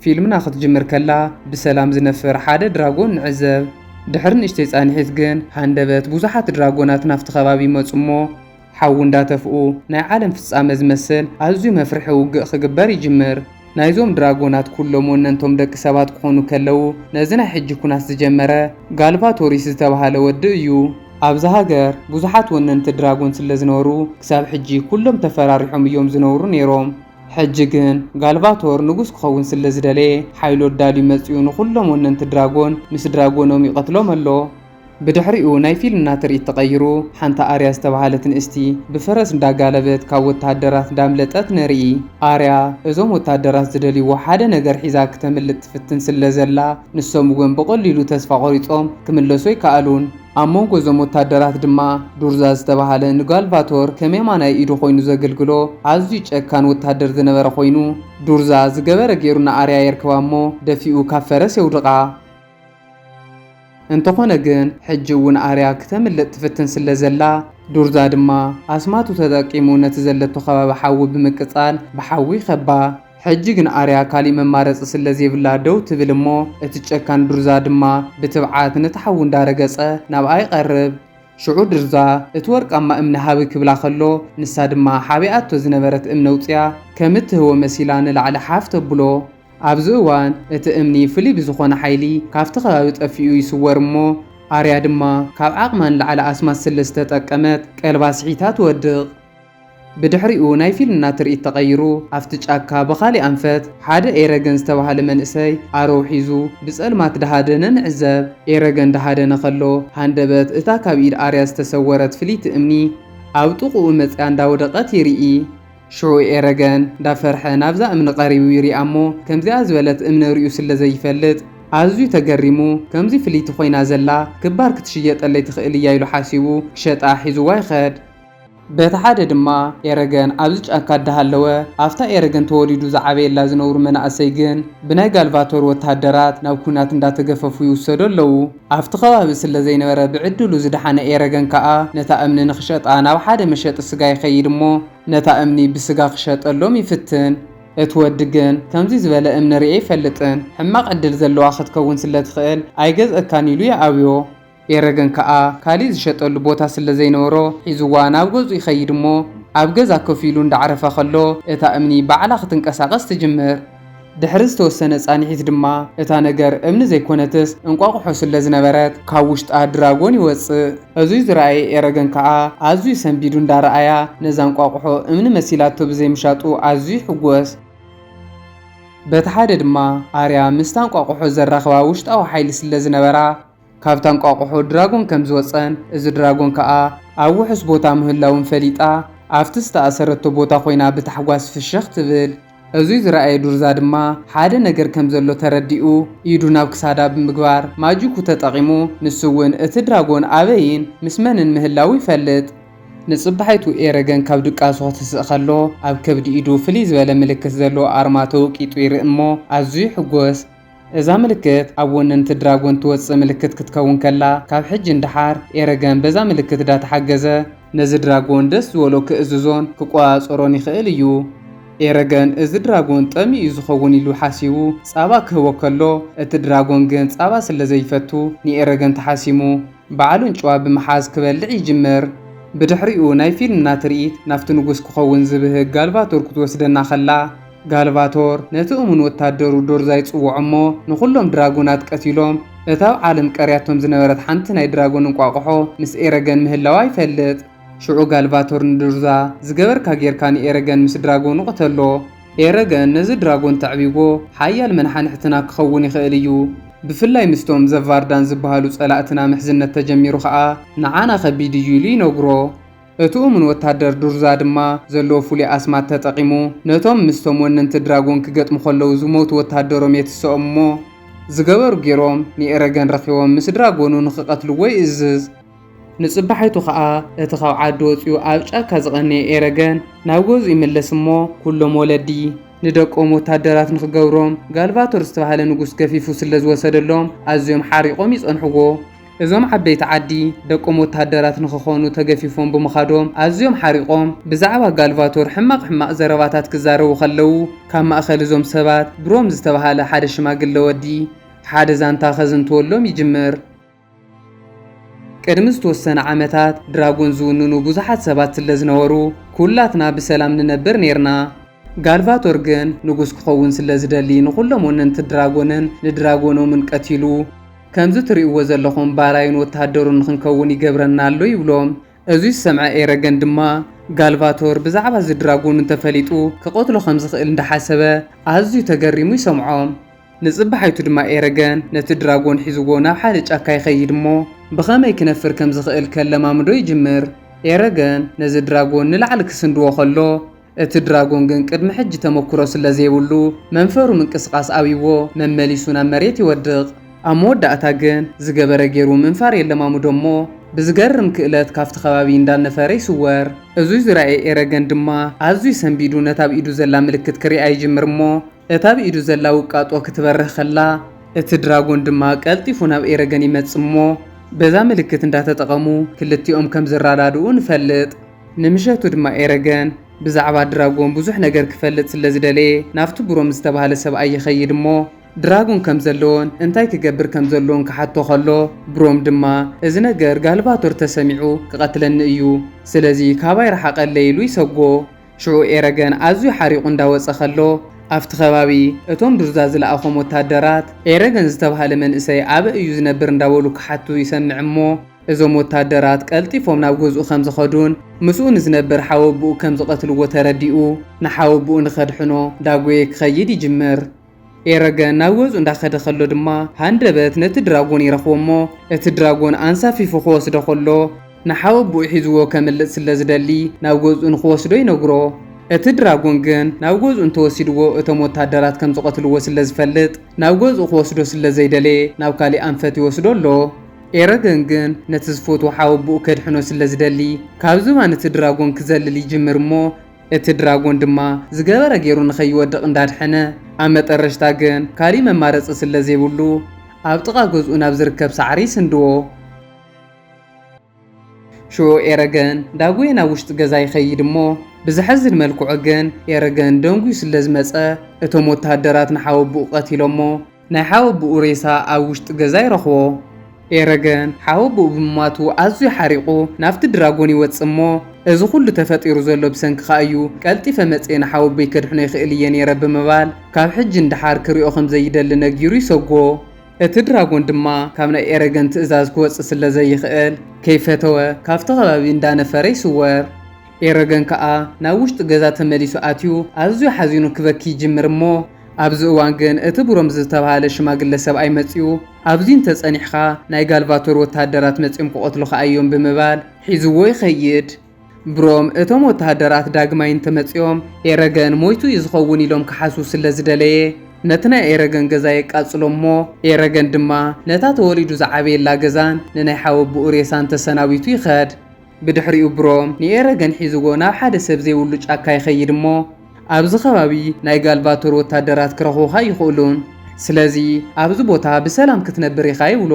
ፊልምና ክትጅምር ከላ ብሰላም ዝነፍር ሓደ ድራጎን ንዕዘብ። ድሕሪ ንእሽተይ ጻንሒት ግን ሃንደበት ብዙሓት ድራጎናት ናብቲ ከባቢ ይመጹ እሞ ሓዊ እንዳተፍኡ ናይ ዓለም ፍጻመ ዝመስል ኣዝዩ መፍርሒ ውግእ ክግበር ይጅምር። ናይዞም ድራጎናት ኩሎም ወነንቶም ደቂ ሰባት ክኾኑ ከለዉ ነዚ ናይ ሕጂ ኩናት ዝጀመረ ጋልቫቶሪስ ዝተባሃለ ወዲ እዩ። ኣብዚ ሃገር ብዙሓት ወነንቲ ድራጎን ስለ ዝነበሩ ክሳብ ሕጂ ኩሎም ተፈራሪሖም እዮም ዝነብሩ ነይሮም። ሕጂ ግን ጋልቫቶር ንጉስ ክኸውን ስለ ዝደለየ ሓይሉ ኣዳልዩ መጺኡ ንኹሎም ወነንቲ ድራጎን ምስ ድራጎኖም ይቐትሎም ኣሎ። ብድሕሪኡ ናይ ፊልምና ትርኢት ተቐይሩ ሓንቲ ኣርያ ዝተባህለት ንእስቲ ብፈረስ እንዳጋለበት ካብ ወታደራት እንዳምለጠት ንርኢ። ኣርያ እዞም ወታደራት ዝደልይዎ ሓደ ነገር ሒዛ ክተምልጥ ትፍትን ስለ ዘላ ንሶም እውን ብቐሊሉ ተስፋ ቆሪጾም ክምለሱ ኣይከኣሉን። ኣብ መንጎ እዞም ወታደራት ድማ ዱርዛ ዝተባህለ ንጋልቫቶር ከም የማናይ ኢዱ ኮይኑ ዘገልግሎ ኣዝዩ ጨካን ወታደር ዝነበረ ኮይኑ ዱርዛ ዝገበረ ገይሩ ንኣርያ የርክባ እሞ ደፊኡ ካብ ፈረስ የውድቓ። እንተኾነ ግን ሕጂ እውን ኣርያ ክተምልጥ ትፍትን ስለ ዘላ ዱርዛ ድማ ኣስማቱ ተጠቂሙ ነቲ ዘለቶ ከባቢ ሓዊ ብምቅጻል ብሓዊ ይኸባ። ሕጂ ግን ኣርያ ካሊእ መማረጺ ስለ ዘይብላ ደው ትብል እሞ እቲ ጨካን ዱርዛ ድማ ብትብዓት ነቲ ሓዊ እንዳረገጸ ናብኣ ይቐርብ። ሽዑ ድርዛ እቲ ወርቃማ እምኒ ሃቢ ክብላ ከሎ ንሳ ድማ ሓቢኣቶ ዝነበረት እምኒ ኣውጽያ ከም እትህቦ መሲላ ንላዕሊ ሓፍ ተብሎ። ኣብዚ እዋን እቲ እምኒ ፍሉይ ብዝኾነ ሓይሊ ካብቲ ከባቢ ጠፊኡ ይስወር እሞ ኣርያ ድማ ካብ ዓቕማ ንላዕሊ ኣስማት ስለ ዝተጠቀመት ቀልባ ስሒታ ትወድቕ። ብድሕሪኡ ናይ ፊልምና ትርኢት ተቐይሩ ኣብቲ ጫካ ብኻሊእ ኣንፈት ሓደ ኤረገን ዝተባህለ መንእሰይ ኣረው ሒዙ ብጸልማት ደሃደነ ንዕዘብ። ኤረገን ደሃደነ ከሎ ሃንደበት እታ ካብ ኢድ ኣርያ ዝተሰወረት ፍልይቲ እምኒ ኣብ ጥቕኡ መጽያ እንዳወደቐት ይርኢ። ሽዑ ኤረገን እንዳፈርሐ ናብዛ እምኒ ቀሪቡ ይሪኣ እሞ ከምዚኣ ዝበለት እምኒ ርእዩ ስለ ዘይፈልጥ ኣዝዩ ተገሪሙ ከምዚ ፍልይቲ ኮይና ዘላ ክባር ክትሽየጠለይ ትኽእል እያ ኢሉ ሓሲቡ ክሸጣ ሒዝዋ ይኸድ። በቲ ሓደ ድማ ኤረገን ኣብዚ ጫካ እንዳሃለወ ኣብታ ኤረገን ተወሊዱ ዝዓበየላ ዝነብሩ መናእሰይ ግን ብናይ ጋልቫቶር ወታደራት ናብ ኩናት እንዳተገፈፉ ይውሰዱ ኣለዉ። ኣብቲ ከባቢ ስለ ዘይነበረ ብዕድሉ ዝደሓነ ኤረገን ከኣ ነታ እምኒ ንኽሸጣ ናብ ሓደ መሸጢ ስጋ ይኸይድ እሞ ነታ እምኒ ብስጋ ክሸጠሎም ይፍትን። እቲ ወዲ ግን ከምዚ ዝበለ እምኒ ርእየ ኣይፈልጥን፣ ሕማቕ ዕድል ዘለዋ ክትከውን ስለ ትኽእል ኣይገዝአካን ኢሉ ይኣብዮ። ኤረገን ከኣ ካሊእ ዝሸጠሉ ቦታ ስለ ዘይነበሮ ሒዝዋ ናብ ገዝኡ ይኸይድ እሞ ኣብ ገዛ ኮፍ ኢሉ እንዳዕረፈ ከሎ እታ እምኒ ባዕላ ክትንቀሳቐስ ትጅምር። ድሕሪ ዝተወሰነ ጻንሒት ድማ እታ ነገር እምኒ ዘይኮነትስ እንቋቑሖ ስለ ዝነበረት ካብ ውሽጣ ድራጎን ይወጽእ። እዚ ዝረኣየ ኤረገን ከኣ ኣዝዩ ሰንቢዱ እንዳረኣያ ነዛ እንቋቑሖ እምኒ መሲላቶ ብዘይምሻጡ ኣዝዩ ይሕጎስ። በቲ ሓደ ድማ ኣርያ ምስታ እንቋቑሖ ዘራኽባ ውሽጣዊ ሓይሊ ስለ ዝነበራ ካብታ እንቋቑሖ ድራጎን ከም ዝወጸን እዚ ድራጎን ከኣ ኣብ ውሑስ ቦታ ምህላውን ፈሊጣ ኣብቲ ዝተኣሰረቶ ቦታ ኮይና ብታሕጓስ ፍሽኽ ትብል። እዚ ዝረኣየ ዱርዛ ድማ ሓደ ነገር ከም ዘሎ ተረዲኡ ኢዱ ናብ ክሳዳ ብምግባር ማጂኩ ተጠቒሙ ንሱ እውን እቲ ድራጎን ኣበይን ምስ መንን ምህላው ይፈልጥ። ንጽባሒቱ ኤረገን ካብ ድቃሱ ክትስእ ከሎ ኣብ ከብዲ ኢዱ ፍልይ ዝበለ ምልክት ዘለዎ ኣርማ ተወቂጡ ይርኢ እሞ ኣዝዩ ይሕጎስ። እዛ ምልክት ኣብ ወነንቲ ድራጎን ትወጽእ ምልክት ክትከውን ከላ ካብ ሕጂ ንደሓር ኤረገን በዛ ምልክት እንዳተሓገዘ ነዚ ድራጎን ደስ ዝበሎ ክእዝዞን ክቆጻጸሮን ይኽእል እዩ። ኤረገን እዚ ድራጎን ጠምዩ እዩ ዝኸውን ኢሉ ሓሲቡ ጻባ ክህቦ ከሎ እቲ ድራጎን ግን ጻባ ስለ ዘይፈቱ ንኤረገን ተሓሲሙ ባዕሉ ኣንጭዋ ብምሓዝ ክበልዕ ይጅምር። ብድሕሪኡ ናይ ፊልምና ትርኢት ናብቲ ንጉስ ክኸውን ዝብህግ ጋልቫቶር ክትወስደና ከላ ጋልቫቶር ነቲ እሙን ወታደሩ ዶርዛ ይጽውዖ እሞ ንኹሎም ድራጎናት ቀቲሎም እታ ኣብ ዓለም ቀርያቶም ዝነበረት ሓንቲ ናይ ድራጎን እንቋቑሖ ምስ ኤረገን ምህላዋ ይፈልጥ። ሽዑ ጋልቫቶር ንዱርዛ ዝገበርካ ጌርካ ንኤረገን ምስ ድራጎኑ ቅተሎ። ኤረገን ነዚ ድራጎን ተዕቢዎ ሓያል መናሓንሕትና ክኸውን ይኽእል እዩ። ብፍላይ ምስቶም ዘቫርዳን ዝበሃሉ ጸላእትና ምሕዝነት ተጀሚሩ ኸኣ ንዓና ከቢድ እዩ ኢሉ ይነግሮ። እቲ እሙን ወታደር ዱርዛ ድማ ዘለዎ ፍሉይ ኣስማት ተጠቒሙ ነቶም ምስቶም ወነንቲ ድራጎን ክገጥሙ ከለዉ ዝሞቱ ወታደሮም የትስኦም እሞ ዝገበሩ ገይሮም ንኤረገን ረኺቦም ምስ ድራጎኑ ንኽቐትልዎ ይእዝዝ። ንጽባሒቱ ኸኣ እቲ ካብ ዓዲ ወጺኡ ኣብ ጫካ ዝቐነየ ኤረገን ናብ ገዝኡ ይምለስ እሞ ኩሎም ወለዲ ንደቆም ወታደራት ንኽገብሮም ጋልቫቶር ዝተባህለ ንጉስ ገፊፉ ስለ ዝወሰደሎም ኣዝዮም ሓሪቖም ይጸንሕዎ። እዞም ዓበይቲ ዓዲ ደቆም ወተሃደራት ንኽኾኑ ተገፊፎም ብምኻዶም ኣዝዮም ሓሪቖም። ብዛዕባ ጋልቫቶር ሕማቕ ሕማቕ ዘረባታት ክዛረቡ ከለዉ፣ ካብ ማእከል እዞም ሰባት ብሮም ዝተባህለ ሓደ ሽማግለ ወዲ ሓደ ዛንታ ከዝንትወሎም ይጅምር። ቅድሚ ዝተወሰነ ዓመታት ድራጎን ዝውንኑ ብዙሓት ሰባት ስለ ዝነበሩ፣ ኩላትና ብሰላም ንነብር ኔርና። ጋልቫቶር ግን ንጉስ ክኸውን ስለ ዝደሊ፣ ንኹሎም ወነንቲ ድራጎንን ንድራጎኖምን ቀቲሉ። ከምዚ ትርእይዎ ዘለኹም ባራዩን ወተሃደሩን ንኽንከውን ይገብረና ኣሎ ይብሎም። እዚ ዝሰምዐ ኤረገን ድማ፣ ጋልቫቶር ብዛዕባ እዚ ድራጎን እንተፈሊጡ ክቐትሎ ከም ዝኽእል እንዳሓሰበ ኣዝዩ ተገሪሙ ይሰምዖም። ንጽባሓይቱ ድማ ኤረገን ነቲ ድራጎን ሒዝዎ ናብ ሓደ ጫካ ይኸይድ እሞ፣ ብኸመይ ክነፍር ከም ዝኽእል ከለማምዶ ይጅምር። ኤረገን ነዚ ድራጎን ንላዕሊ ክስንድዎ ከሎ፣ እቲ ድራጎን ግን ቅድሚ ሕጂ ተመኩሮ ስለ ዘይብሉ፣ መንፈሩ ምንቅስቓስ ኣብይዎ መመሊሱ ናብ መሬት ይወድቕ። ኣብ መወዳእታ ግን ዝገበረ ገይሩ ምንፋር የለማምዶ እሞ፣ ብዝገርም ክእለት ካብቲ ከባቢ እንዳነፈረ ይስወር። እዙይ ዝረኣየ ኤረገን ድማ ኣዝዩ ሰንቢዱ ነታ ኣብ ኢዱ ዘላ ምልክት ክሪኣ ይጅምር እሞ፣ እታ ኣብ ኢዱ ዘላ ውቃጦ ክትበርህ ከላ፣ እቲ ድራጎን ድማ ቀልጢፉ ናብ ኤረገን ይመጽእ እሞ፣ በዛ ምልክት እንዳተጠቐሙ ክልቲኦም ከም ዝረዳድኡ ንፈልጥ። ንምሸቱ ድማ ኤረገን ብዛዕባ ድራጎን ብዙሕ ነገር ክፈልጥ ስለ ዝደለየ፣ ናብቲ ብሮም ዝተባህለ ሰብኣይ ይኸይድ እሞ፣ ድራጎን ከም ዘለዎን እንታይ ክገብር ከም ዘለዎን ክሓቶ ከሎ፣ ብሮም ድማ፣ "እዚ ነገር ጋልቫቶር ተሰሚዑ ክቐትለኒ እዩ፣ ስለዚ ካባይ ረሓቐለይ" ኢሉ ይሰጎ። ሽዑ ኤረገን ኣዝዩ ሓሪቑ እንዳወጸ ከሎ፣ ኣብቲ ከባቢ እቶም ድርዛ ዝለኣኾም ወታደራት፣ ኤረገን ዝተባህለ መንእሰይ ኣበይ እዩ ዝነብር እንዳበሉ ክሓቱ ይሰምዕ እሞ፣ እዞም ወታደራት ቀልጢፎም ናብ ገዝኡ ከም ዝኸዱን ምስኡ ንዝነብር ሓወብኡ ከም ዝቐትልዎ ተረዲኡ፣ ንሓወብኡ ንኸድሕኖ ዳጎየ ክኸይድ ይጅምር። ኤረገን ናብ ገዝኡ እንዳኸደ ከሎ ድማ፣ ሃንደበት ነቲ ድራጎን ይረኽቦ እሞ፣ እቲ ድራጎን ኣንሳፊፉ ክወስዶ ከሎ፣ ንሓወብኡ ሒዝዎ ከምልጥ ስለ ዝደሊ፣ ናብ ገዝኡ ንክወስዶ ይነግሮ። እቲ ድራጎን ግን፣ ናብ ገዝኡ እንተወሲድዎ እቶም ወታደራት ከም ዝቐትልዎ ስለ ዝፈልጥ፣ ናብ ገዝኡ ክወስዶ ስለ ዘይደለየ፣ ናብ ካሊእ ኣንፈት ይወስዶ ኣሎ። ኤረገን ግን፣ ነቲ ዝፈትዎ ሓወብኡ ከድሕኖ ስለ ዝደሊ፣ ካብ ዝባን እቲ ድራጎን ክዘልል ይጅምር እሞ፣ እቲ ድራጎን ድማ ዝገበረ ገይሩ ንኸይወድቕ እንዳድሐነ፣ ኣብ መጠረሽታ ግን ካሊእ መማረፂ ስለ ዘይብሉ፣ ኣብ ጥቓ ገዝኡ ናብ ዝርከብ ሳዕሪ ይስንድዎ። ሽዑ ኤረገን ዳጎየ ናብ ውሽጢ ገዛ ይኸይድ እሞ፣ ብዘሐዝን መልክዑ ግን ኤረገን ደንጉዩ ስለ ዝመጸ፣ እቶም ወተሃደራት ንሓወብኡ ቀቲሎሞ፣ ናይ ሓወብኡ ሬሳ ኣብ ውሽጢ ገዛ ይረኽቦ። ኤረገን ሓወብኡ ብምማቱ ኣዝዩ ሓሪቑ ናብቲ ድራጎን ይወጽእ እሞ፣ እዚ ኩሉ ተፈጢሩ ዘሎ ብሰንክኻ እዩ፣ ቀልጢፈ መጽየ ንሓወቦይ ከድሕኖ ይኽእል እየ ነይረ ብምባል፣ ካብ ሕጂ ንደሓር ክሪኦ ከም ዘይደሊ ነጊሩ ይሰጎ። እቲ ድራጎን ድማ ካብ ናይ ኤረገን ትእዛዝ ክወጽእ ስለ ዘይኽእል፣ ከይፈተወ ካብቲ ከባቢ እንዳነፈረ ይስወር። ኤረገን ከኣ ናብ ውሽጢ ገዛ ተመሊሱ ኣትዩ ኣዝዩ ሓዚኑ ክበኪ ይጅምር እሞ፣ ኣብዚ እዋን ግን እቲ ብሮም ዝተባህለ ሽማግለ ሰብኣይ መጺኡ፣ "ኣብዚ እንተጸኒሕኻ ናይ ጋልቫቶር ወተሃደራት መጺኦም ክቐትሉኻ እዮም" ብምባል ሒዝዎ ይኸይድ። ብሮም እቶም ወተሃደራት ዳግማይ እንተመጺኦም ኤረገን ሞይቱ እዩ ዝኸውን ኢሎም ክሓስቡ ስለ ዝደለየ፣ ነቲ ናይ ኤረገን ገዛ የቃጽሎ እሞ፣ ኤረገን ድማ ነታ ተወሊዱ ዝዓበየላ ገዛን ንናይ ሓወብኡ ሬሳን ተሰናቢቱ ይኸድ። ብድሕሪኡ ብሮም ንኤረገን ሒዝዎ ናብ ሓደ ሰብ ዘይብሉ ጫካ ይኸይድ እሞ፣ ኣብዚ ከባቢ ናይ ጋልቫቶር ወታደራት ክረኽቡኻ ይኽእሉን፣ ስለዚ ኣብዚ ቦታ ብሰላም ክትነብር ኢኻ ይብሎ።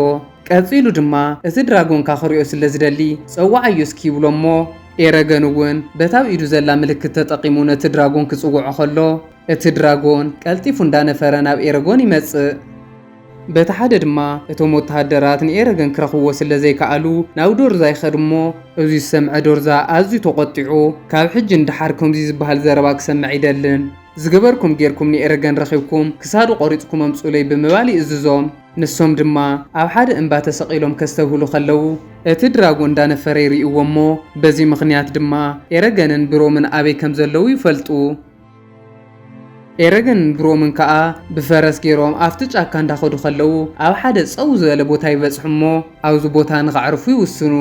ቀጺሉ ድማ እቲ ድራጎንካ ክሪኦ ስለ ዝደሊ ጸውዓዮ እስኪ ይብሎ እሞ፣ ኤረገን እውን በታ ኣብ ኢዱ ዘላ ምልክት ተጠቒሙ ነቲ ድራጎን ክጽውዖ ከሎ፣ እቲ ድራጎን ቀልጢፉ እንዳነፈረ ናብ ኤረጎን ይመጽእ። በቲ ሓደ ድማ እቶም ወተሃደራት ንኤረገን ክረኽብዎ ስለ ዘይከኣሉ ናብ ዶርዛ ይኸድ እሞ፣ እዚ ዝሰምዐ ዶርዛ ኣዝዩ ተቖጢዑ፣ "ካብ ሕጂ ንደሓር ከምዚ ዝበሃል ዘረባ ክሰምዕ ኣይደልን። ዝገበርኩም ጌርኩም ንኤረገን ረኺብኩም ክሳዱ ቆሪጽኩም ኣምጹለይ" ብምባል ይእዝዞም። ንሶም ድማ ኣብ ሓደ እምባ ተሰቒሎም ከስተብህሉ ከለዉ፣ እቲ ድራጎን እንዳነፈረ ይርእይዎ እሞ፣ በዚ ምኽንያት ድማ ኤረገንን ብሮምን ኣበይ ከም ዘለዉ ይፈልጡ። ኤረገንን ብሮምን ከኣ ብፈረስ ገይሮም ኣብቲ ጫካ እንዳኸዱ ከለዉ፣ ኣብ ሓደ ጸው ዝበለ ቦታ ይበጽሑ እሞ፣ ኣብዚ ቦታ ንኸዕርፉ ይውስኑ።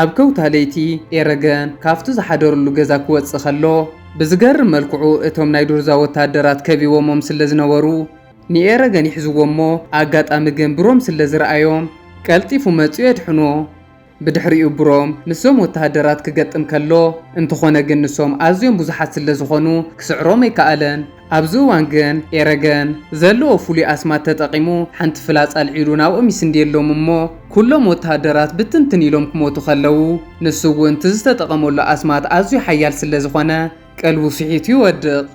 ኣብ ከውታ ለይቲ ኤረገን ካብቲ ዝሓደረሉ ገዛ ክወጽእ ከሎ፣ ብዝገርም መልክዑ እቶም ናይ ዶርዛ ወታደራት ከቢቦሞም ስለ ዝነበሩ፣ ንኤረገን ይሕዝዎ እሞ፣ ኣጋጣሚ ግን ብሮም ስለ ዝረኣዮም፣ ቀልጢፉ መጺኡ የድሕኖ። ብድሕሪኡ ብሮም ምስዞም ወተሃደራት ክገጥም ከሎ፣ እንተኾነ ግን ንሶም ኣዝዮም ብዙሓት ስለ ዝኾኑ ክስዕሮም ኣይከኣለን። ኣብዚ እዋን ግን ኤረገን ዘለዎ ፍሉይ ኣስማት ተጠቒሙ ሓንቲ ፍላጻ ኣልዒሉ ናብኦም ይስንድየሎም እሞ፣ ኩሎም ወተሃደራት ብትንትን ኢሎም ክሞቱ ከለዉ፣ ንሱ እውን እቲ ዝተጠቐመሉ ኣስማት ኣዝዩ ሓያል ስለ ዝኾነ፣ ቀልቡ ስሒቱ ይወድቕ።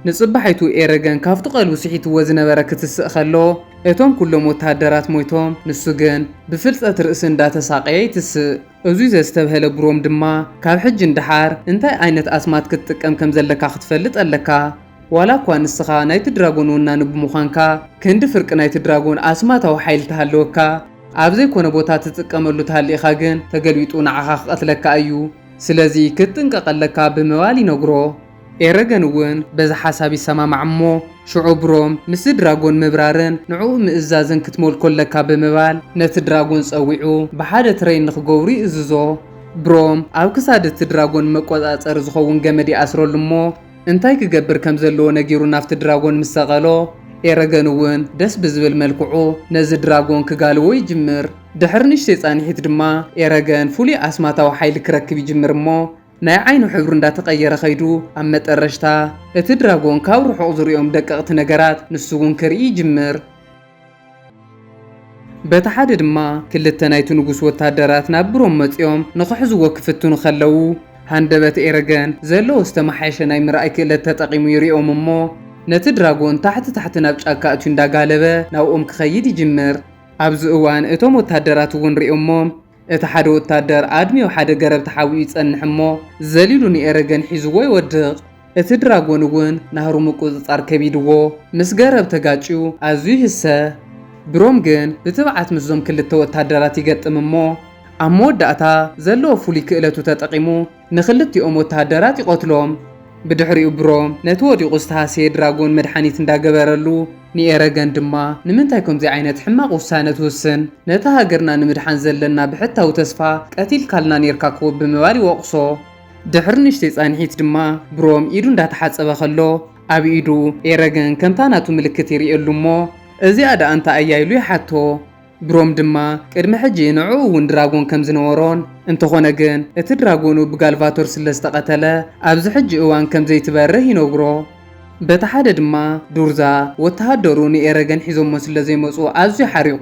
ንጽባሒቱ ኤረገን ካብቲ ቀልቡ ስሒትዎ ዝነበረ ክትስእ ከሎ፣ እቶም ኩሎም ወተሃደራት ሞይቶም፣ ንሱ ግን ብፍልጸት ርእሲ እንዳተሳቐየ ይትስእ። እዙይ ዘስተብሀለ ብሮም ድማ፣ ካብ ሕጂ ንደሓር እንታይ ዓይነት ኣስማት ክትጥቀም ከም ዘለካ ክትፈልጥ ኣለካ። ዋላ እኳ ንስኻ ናይቲ ድራጎን ወናኒ ብምዃንካ፣ ክንዲ ፍርቂ ናይቲ ድራጎን ኣስማታዊ ሓይሊ ተሃለወካ፣ ኣብ ዘይኮነ ቦታ ትጥቀመሉ ተሃሊእኻ ግን፣ ተገልቢጡ ንዓኻ ክቐትለካ እዩ። ስለዚ ክትጥንቀቕ ኣለካ ብምባል ይነግሮ። ኤረገን እውን በዚ ሓሳብ ይሰማማዕ እሞ፣ ሽዑ ብሮም ምስ ድራጎን ምብራርን ንዕኡ ምእዛዝን ክትመልኮ ኣለካ ብምባል፣ ነቲ ድራጎን ጸዊዑ ብሓደ ትሬን ንኽገብሩ ይእዝዞ። ብሮም ኣብ ክሳድ እቲ ድራጎን መቆጻጸሪ ዝኸውን ገመድ ይኣስረሉ እሞ፣ እንታይ ክገብር ከም ዘለዎ ነጊሩ ናብቲ ድራጎን ምስ ሰቐሎ፣ ኤረገን እውን ደስ ብዝብል መልክዑ ነዚ ድራጎን ክጋልቦ ይጅምር። ድሕሪ ንእሽተይ ጻንሒት ድማ ኤረገን ፍሉይ ኣስማታዊ ሓይሊ ክረክብ ይጅምር እሞ፣ ናይ ዓይኑ ሕብሪ እንዳተቐየረ ኸይዱ፣ ኣብ መጠረሽታ እቲ ድራጎን ካብ ርሑቕ ዝሪኦም ደቀቕቲ ነገራት ንሱ እውን ክርኢ ይጅምር። በቲ ሓደ ድማ ክልተ ናይቲ ንጉስ ወታደራት ናብ ብሮም መጺኦም ንኽሕዝዎ ክፍትኑ ከለዉ፣ ሃንደበት ኤረገን ዘለዎ ዝተመሓየሸ ናይ ምርኣይ ክእለት ተጠቒሙ ይሪኦም እሞ፣ ነቲ ድራጎን ታሕቲ ታሕቲ ናብ ጫካ ኣትዩ እንዳጋለበ ናብኦም ክኸይድ ይጅምር። ኣብዚ እዋን እቶም ወታደራት እውን ሪኦሞ፣ እቲ ሓደ ወታደር ኣድሚኡ ሓደ ገረብ ተሓቢኡ ይጸንሕ እሞ፣ ዘሊሉ ንኤረገን ሒዝዎ ይወድቕ። እቲ ድራጎን እውን ናህሩ ምቁጽጻር ከቢድዎ፣ ምስ ገረብ ተጋጭዩ ኣዝዩ ይህሰ። ብሮም ግን ብትብዓት ምስዞም ክልተ ወታደራት ይገጥም እሞ፣ ኣብ መወዳእታ ዘለዎ ፍሉይ ክእለቱ ተጠቒሙ ንኽልቲኦም ወተሃደራት ይቐትሎም። ብድሕሪኡ ብሮም ነቲ ወዲቑ ዝተሃስየ ድራጎን መድሓኒት እንዳገበረሉ፣ ንኤረገን ድማ ንምንታይ ከምዚ ዓይነት ሕማቕ ውሳነ ትውስን? ነታ ሃገርና ንምድሓን ዘለና ብሕታዊ ተስፋ ቀቲልካልና ኔርካ እኮ ብምባል ይወቕሶ። ድሕሪ ንእሽተይ ጻንሒት ድማ ብሮም ኢዱ እንዳተሓጸበ ከሎ፣ ኣብ ኢዱ ኤረገን ከምታ ናቱ ምልክት ይርእየሉ እሞ፣ እዚኣ ደኣ እንታይ እያ ኢሉ ይሓቶ። ብሮም ድማ ቅድሚ ሕጂ ንዕኡ እውን ድራጎን ከም ዝነበሮን፣ እንተኾነ ግን እቲ ድራጎኑ ብጋልቫቶር ስለ ዝተቐተለ ኣብዚ ሕጂ እዋን ከም ዘይትበርህ ይነግሮ። በቲ ሓደ ድማ ዱርዛ ወተሃደሩ ንኤረገን ሒዞሞ ስለ ዘይመጹ ኣዝዩ ሓሪቑ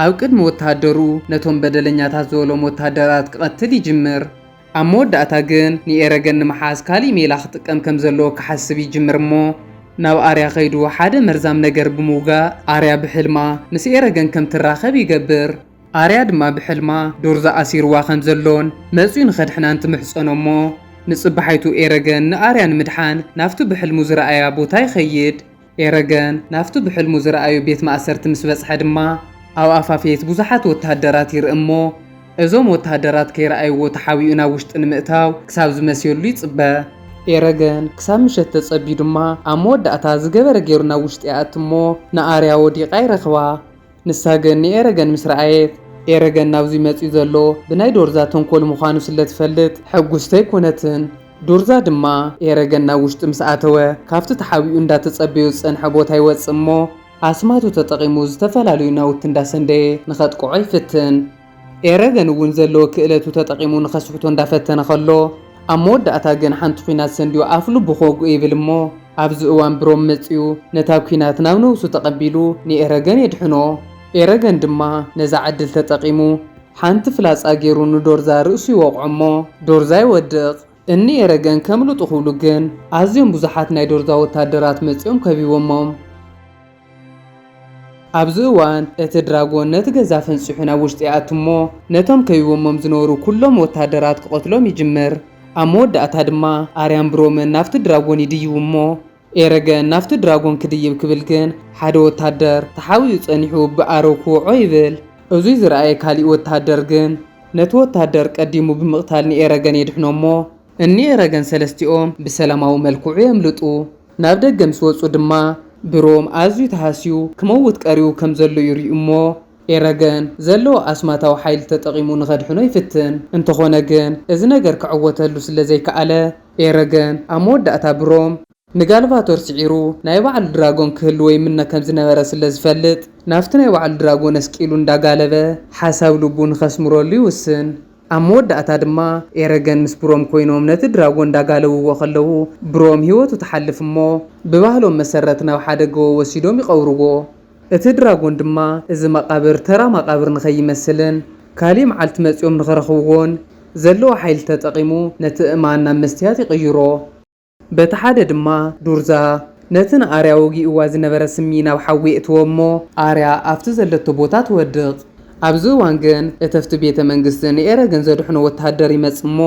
ኣብ ቅድሚ ወተሃደሩ ነቶም በደለኛታት ዝበሎም ወተሃደራት ክቐትል ይጅምር። ኣብ መወዳእታ ግን ንኤረገን ንምሓዝ ካሊእ ሜላ ክጥቀም ከም ዘለዎ ክሓስብ ይጅምር እሞ፣ ናብ ኣርያ ኸይዱ ሓደ መርዛም ነገር ብምውጋእ፣ ኣርያ ብሕልማ ምስ ኤረገን ከም ትራኸብ ይገብር። ኣርያ ድማ ብሕልማ ዶርዛ ኣሲርዋ ከም ዘሎን መጺኡ ንኸድሕናን ትምሕጸኖ እሞ፣ ንጽባሒቱ ኤረገን ንኣርያ ንምድሓን ናብቲ ብሕልሙ ዝረኣያ ቦታ ይኸይድ። ኤረገን ናብቲ ብሕልሙ ዝረኣዩ ቤት ማእሰርቲ ምስ በጽሐ ድማ፣ ኣብ ኣፋፌት ብዙሓት ወተሃደራት ይርኢ እሞ፣ እዞም ወተሃደራት ከይረኣይዎ ተሓቢኡ ናብ ውሽጢ ንምእታው ክሳብ ዝመስየሉ ይጽበ። ኤረገን ክሳብ ምሸት ተጸብዩ ድማ፣ ኣብ መወዳእታ ዝገበረ ገይሩ ናብ ውሽጢ ይኣቱ እሞ፣ ንኣርያ ወዲቓ ይረኽባ። ንሳ ግን ንኤረገን ምስ ረኣየት፣ ኤረገን ናብዚ መጺኡ ዘሎ ብናይ ዶርዛ ተንኮል ምዃኑ ስለ ትፈልጥ፣ ሕጉስቲ ኣይኮነትን። ዶርዛ ድማ ኤረገን ናብ ውሽጢ ምስ ኣተወ፣ ካብቲ ተሓቢኡ እንዳተጸበዮ ዝጸንሐ ቦታ ይወጽእ እሞ፣ ኣስማቱ ተጠቒሙ ዝተፈላለዩ ናውቲ እንዳሰንደየ ንኸጥቅዖ ይፍትን። ኤረገን እውን ዘለዎ ክእለቱ ተጠቒሙ ንኸስሕቶ እንዳፈተነ ከሎ፣ ኣብ መወዳእታ ግን ሓንቲ ኲናት ሰንድዩ ኣፍ ልቡ ክወግኦ ይብል እሞ፣ ኣብዚ እዋን ብሮም መጺኡ ነታ ኲናት ናብ ነብሱ ተቐቢሉ ንኤረገን የድሕኖ። ኤረገን ድማ ነዛ ዕድል ተጠቒሙ ሓንቲ ፍላጻ ገይሩ ንዶርዛ ርእሱ ይወቕዖ እሞ፣ ዶርዛ ይወድቕ። እኒ ኤረገን ከምልጡ ክብሉ ግን ኣዝዮም ብዙሓት ናይ ዶርዛ ወታደራት መጺኦም ከቢቦሞም። ኣብዚ እዋን እቲ ድራጎን ነቲ ገዛ ፈንጺሑ ናብ ውሽጢ ይኣቱ እሞ፣ ነቶም ከቢቦሞም ዝነበሩ ኩሎም ወታደራት ክቐትሎም ይጅምር። ኣብ መወዳእታ ድማ ኣርያን ብሮምን ናብቲ ድራጎን ይድይቡ እሞ፣ ኤረገን ናብቲ ድራጎን ክድይብ ክብል ግን ሓደ ወታደር ተሓቢኡ ጸኒሑ ብኣረው ክወዖ ይብል። እዙይ ዝረኣየ ካሊእ ወታደር ግን ነቲ ወታደር ቀዲሙ ብምቕታል ንኤረገን የድሕኖ እሞ፣ እኒ ኤረገን ሰለስቲኦም ብሰላማዊ መልክዑ የምልጡ። ናብ ደገ ምስ ወጹ ድማ ብሮም ኣዝዩ ተሃስዩ ክመውት ቀሪቡ ከም ዘሎ ይርእዩ እሞ፣ ኤረገን ዘለዎ ኣስማታዊ ሓይሊ ተጠቒሙ ንኸድሕኖ ይፍትን። እንተኾነ ግን እዚ ነገር ክዕወተሉ ስለ ዘይከኣለ፣ ኤረገን ኣብ መወዳእታ ብሮም ንጋልቫቶር ስዒሩ ናይ ባዕሉ ድራጎን ክህልዎ ይምነ ከም ዝነበረ ስለ ዝፈልጥ፣ ናብቲ ናይ ባዕሉ ድራጎን ኣስቂሉ እንዳጋለበ ሓሳብ ልቡ ንኸስምረሉ ይውስን። ኣብ መወዳእታ ድማ ኤረገን ምስ ብሮም ኮይኖም ነቲ ድራጎን እንዳጋለውዎ ከለዉ፣ ብሮም ህይወቱ ትሓልፍ እሞ፣ ብባህሎም መሰረት ናብ ሓደ ጎቦ ወሲዶም ይቐብርዎ። እቲ ድራጎን ድማ እዚ መቓብር ተራ መቓብር ንኸይመስልን፣ ካሊእ መዓልቲ መጺኦም ንኽረኽብዎን ዘለዎ ሓይሊ ተጠቒሙ ነቲ እማን ናብ መስትያት ይቕይሮ። በቲ ሓደ ድማ ዱርዛ ነቲ ንኣርያ ወጊእዋ ዝነበረ ስሚ ናብ ሓዊ የእትዎ እሞ፣ ኣርያ ኣብቲ ዘለቶ ቦታ ትወድቕ። ኣብዚ እዋን ግን እተፍቲ ቤተ መንግስቲ ንኤረገን ዘድሕኖ ወተሃደር ይመጽእ እሞ፣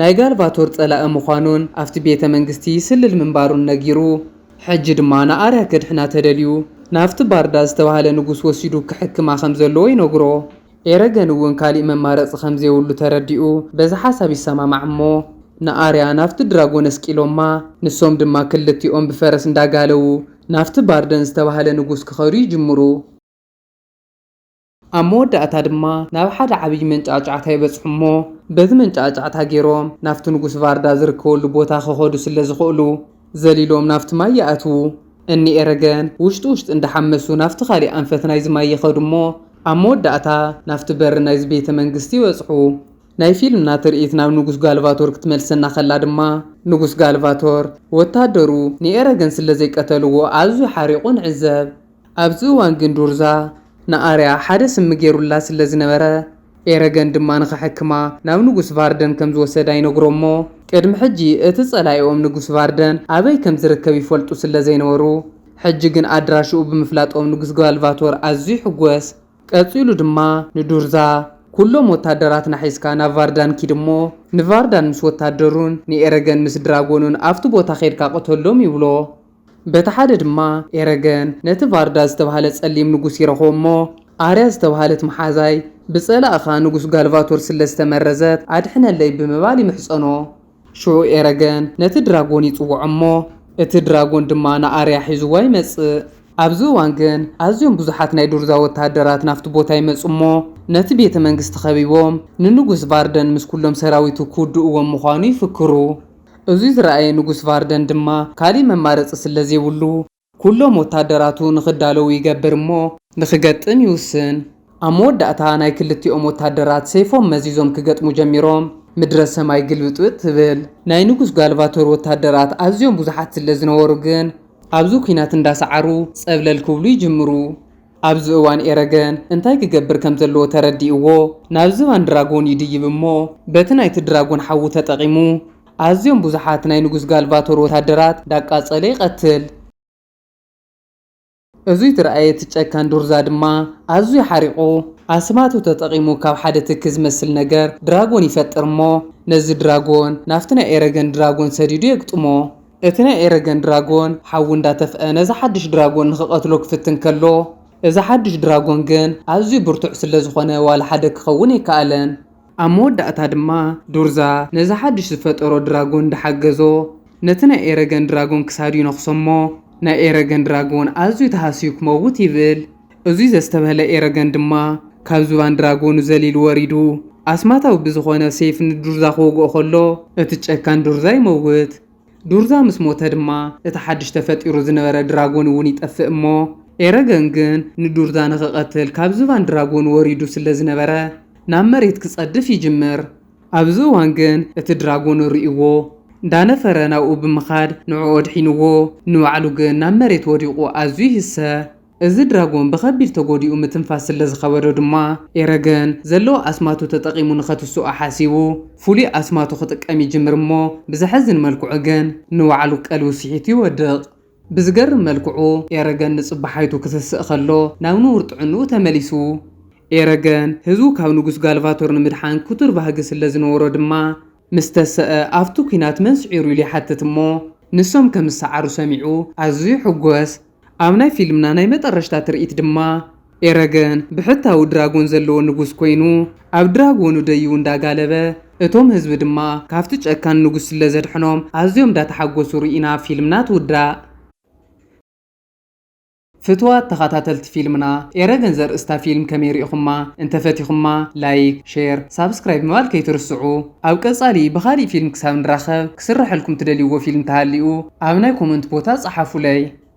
ናይ ጋልቫቶር ጸላኢ ምዃኑን ኣብቲ ቤተ መንግስቲ ይስልል ምንባሩን ነጊሩ፣ ሕጂ ድማ ንኣርያ ከድሕና ተደልዩ ናብቲ ባርዳ ዝተባህለ ንጉስ ወሲዱ ክሕክማ ከም ዘለዎ ይነግሮ። ኤረገን እውን ካሊእ መማረጺ ከም ዘይብሉ ተረዲኡ በዚ ሓሳብ ይሰማማዕ እሞ፣ ንኣርያ ናብቲ ድራጎን ኣስቂሎማ፣ ንሶም ድማ ክልቲኦም ብፈረስ እንዳጋለዉ ናብቲ ባርደን ዝተባህለ ንጉስ ክኸዱ ይጅምሩ። ኣብ መወዳእታ ድማ ናብ ሓደ ዓብዪ መንጫዕጫዕታ ይበጽሑ እሞ፣ በዚ መንጫዕጫዕታ ገይሮም ናብቲ ንጉስ ቫርዳ ዝርከበሉ ቦታ ክኸዱ ስለ ዝኽእሉ፣ ዘሊሎም ናብቲ ማይ ይኣትዉ። እኒ ኤረገን ውሽጢ ውሽጢ እንዳሓመሱ ናብቲ ካሊእ ኣንፈት ናይዚ ማይ ይኸዱ እሞ፣ ኣብ መወዳእታ ናብቲ በሪ ናይዚ ቤተ መንግስቲ ይበጽሑ። ናይ ፊልምና ትርኢት ናብ ንጉስ ጋልቫቶር ክትመልሰና ከላ ድማ፣ ንጉስ ጋልቫቶር ወታደሩ ንኤረገን ስለ ዘይቀተልዎ ኣዝዩ ሓሪቑ ንዕዘብ። ኣብዚ እዋን ግን ዱርዛ ንኣርያ ሓደ ስሚ ገይሩላ ስለ ዝነበረ፣ ኤረገን ድማ ንኽሕክማ ናብ ንጉስ ቫርደን ከም ዝወሰዳ ይነግሮ እሞ፣ ቅድሚ ሕጂ እቲ ጸላኢኦም ንጉስ ቫርደን ኣበይ ከም ዝርከብ ይፈልጡ ስለ ዘይነበሩ፣ ሕጂ ግን ኣድራሽኡ ብምፍላጦም ንጉስ ጋልቫቶር ኣዝዩ ይሕጎስ። ቀጺሉ ድማ ንዱርዛ፣ "ኩሎም ወታደራትና ሒዝካ ናብ ቫርዳን ኪድ እሞ፣ ንቫርዳን ምስ ወታደሩን ንኤረገን ምስ ድራጎኑን ኣብቲ ቦታ ኬድካ ቅተሎም" ይብሎ። በቲ ሓደ ድማ ኤረገን ነቲ ቫርዳ ዝተባህለ ጸሊም ንጉስ ይረኽቦ እሞ፣ ኣርያ ዝተባህለት መሓዛይ ብጸላእኻ ንጉስ ጋልቫቶር ስለ ዝተመረዘት ኣድሕነለይ ብምባል ይምሕጸኖ። ሽዑ ኤረገን ነቲ ድራጎን ይጽውዖ እሞ፣ እቲ ድራጎን ድማ ንኣርያ ሒዝዋ ይመጽእ። ኣብዚ እዋን ግን ኣዝዮም ብዙሓት ናይ ዱርዛ ወተሃደራት ናብቲ ቦታ ይመጹ እሞ፣ ነቲ ቤተ መንግስቲ ከቢቦም ንንጉስ ቫርደን ምስ ኩሎም ሰራዊቱ ክውድእዎም ምዃኑ ይፍክሩ። እዚ ዝረኣየ ንጉስ ቫርደን ድማ ካሊእ መማረጺ ስለ ዘይብሉ፣ ኩሎም ወታደራቱ ንኽዳለዉ ይገብር እሞ፣ ንኽገጥም ይውስን። ኣብ መወዳእታ ናይ ክልቲኦም ወታደራት ሰይፎም መዚዞም ክገጥሙ ጀሚሮም፣ ምድረ ሰማይ ግልብጥብጥ ትብል። ናይ ንጉስ ጋልቫቶር ወታደራት ኣዝዮም ብዙሓት ስለ ዝነበሩ ግን፣ ኣብዚ ኲናት እንዳሰዓሩ ጸብለል ክብሉ ይጅምሩ። ኣብዚ እዋን ኤረገን እንታይ ክገብር ከም ዘለዎ ተረዲእዎ፣ ናብ ዝባን ድራጎን ይድይብ እሞ፣ በቲ ናይቲ ድራጎን ሓዊ ተጠቒሙ፣ ኣዝዮም ብዙሓት ናይ ንጉስ ጋልቫቶር ወታደራት ዳቃጸለ ይቐትል። እዚ ዝረኣየ እቲ ጨካን ዱርዛ ድማ ኣዝዩ ሓሪቑ፣ ኣስማቱ ተጠቒሙ ካብ ሓደ ትኪ ዝመስል ነገር ድራጎን ይፈጥር እሞ፣ ነዚ ድራጎን ናብቲ ናይ ኤረገን ድራጎን ሰዲዱ የግጥሞ። እቲ ናይ ኤረገን ድራጎን ሓዊ እንዳተፍአ ነዚ ሓድሽ ድራጎን ንኽቐትሎ ክፍትን ከሎ፣ እዚ ሓድሽ ድራጎን ግን ኣዝዩ ብርቱዕ ስለ ዝኾነ ዋላ ሓደ ክኸውን ኣይከኣለን። ኣብ መወዳእታ ድማ ዱርዛ ነዚ ሓድሽ ዝፈጠሮ ድራጎን እንዳሓገዞ፣ ነቲ ናይ ኤረገን ድራጎን ክሳዱ ይነኽሶ እሞ፣ ናይ ኤረገን ድራጎን ኣዝዩ ተሃስዩ ክመውት ይብል። እዙይ ዘስተብህለ ኤረገን ድማ ካብ ዝባን ድራጎኑ ዘሊሉ ወሪዱ፣ ኣስማታዊ ብዝኾነ ሴፍ ንዱርዛ ክወግኦ ከሎ፣ እቲ ጨካን ዱርዛ ይመውት። ዱርዛ ምስ ሞተ ድማ፣ እቲ ሓድሽ ተፈጢሩ ዝነበረ ድራጎን እውን ይጠፍእ እሞ፣ ኤረገን ግን ንዱርዛ ንኽቐትል ካብ ዝባን ድራጎን ወሪዱ ስለ ዝነበረ፣ ናብ መሬት ክጸድፍ ይጅምር። ኣብዚ እዋን ግን እቲ ድራጎን ርእይዎ፣ እንዳነፈረ ናብኡ ብምኻድ ንዕኡ ኣድሒንዎ፣ ንባዕሉ ግን ናብ መሬት ወዲቑ ኣዝዩ ይህሰ። እዚ ድራጎን ብኸቢድ ተጎዲኡ ምትንፋስ ስለ ዝኸበዶ ድማ፣ ኤረገን ዘለዎ ኣስማቱ ተጠቒሙ ንኸትስኦ ሓሲቡ፣ ፍሉይ ኣስማቱ ክጥቀም ይጅምር እሞ፣ ብዘሕዝን መልክዑ ግን ንባዕሉ ቀልቡ ስሒቱ ይወድቕ። ብዝገርም መልክዑ፣ ኤረገን ንጽባሓይቱ ክትስእ ከሎ፣ ናብ ንቡር ጥዕንኡ ተመሊሱ። ኤረገን፣ ህዝቡ ካብ ንጉስ ጋልቫቶር ንምድሓን ክቱር ባህጊ ስለ ዝነበሮ ድማ፣ ምስ ተሰአ ኣብቲ ኲናት መን ስዒሩ ኢሉ ይሓትት እሞ፣ ንሶም ከም ዝሰዓሩ ሰሚዑ ኣዝዩ ይሕጎስ። ኣብ ናይ ፊልምና ናይ መጠረሽታ ትርኢት ድማ፣ ኤረገን ብሕታዊ ድራጎን ዘለዎ ንጉስ ኮይኑ፣ ኣብ ድራጎኑ ደይቡ እንዳጋለበ፣ እቶም ህዝቢ ድማ ካብቲ ጨካን ንጉስ ስለ ዘድሐኖም ኣዝዮም እንዳተሓጎሱ ርኢና ፊልምና ትውዳእ። ፍትዋት ተኸታተልቲ ፊልምና፣ ኤረገን ዘርእስታ ፊልም ከመይ ርኢኹማ? እንተፈቲኹማ፣ ላይክ፣ ሼር፣ ሳብስክራይብ ምባል ከይትርስዑ። ኣብ ቀጻሊ ብኻሊእ ፊልም ክሳብ ንራኸብ፣ ክስረሐልኩም ትደልይዎ ፊልም ተሃልዩ፣ ኣብ ናይ ኮመንት ቦታ ጸሓፉለይ።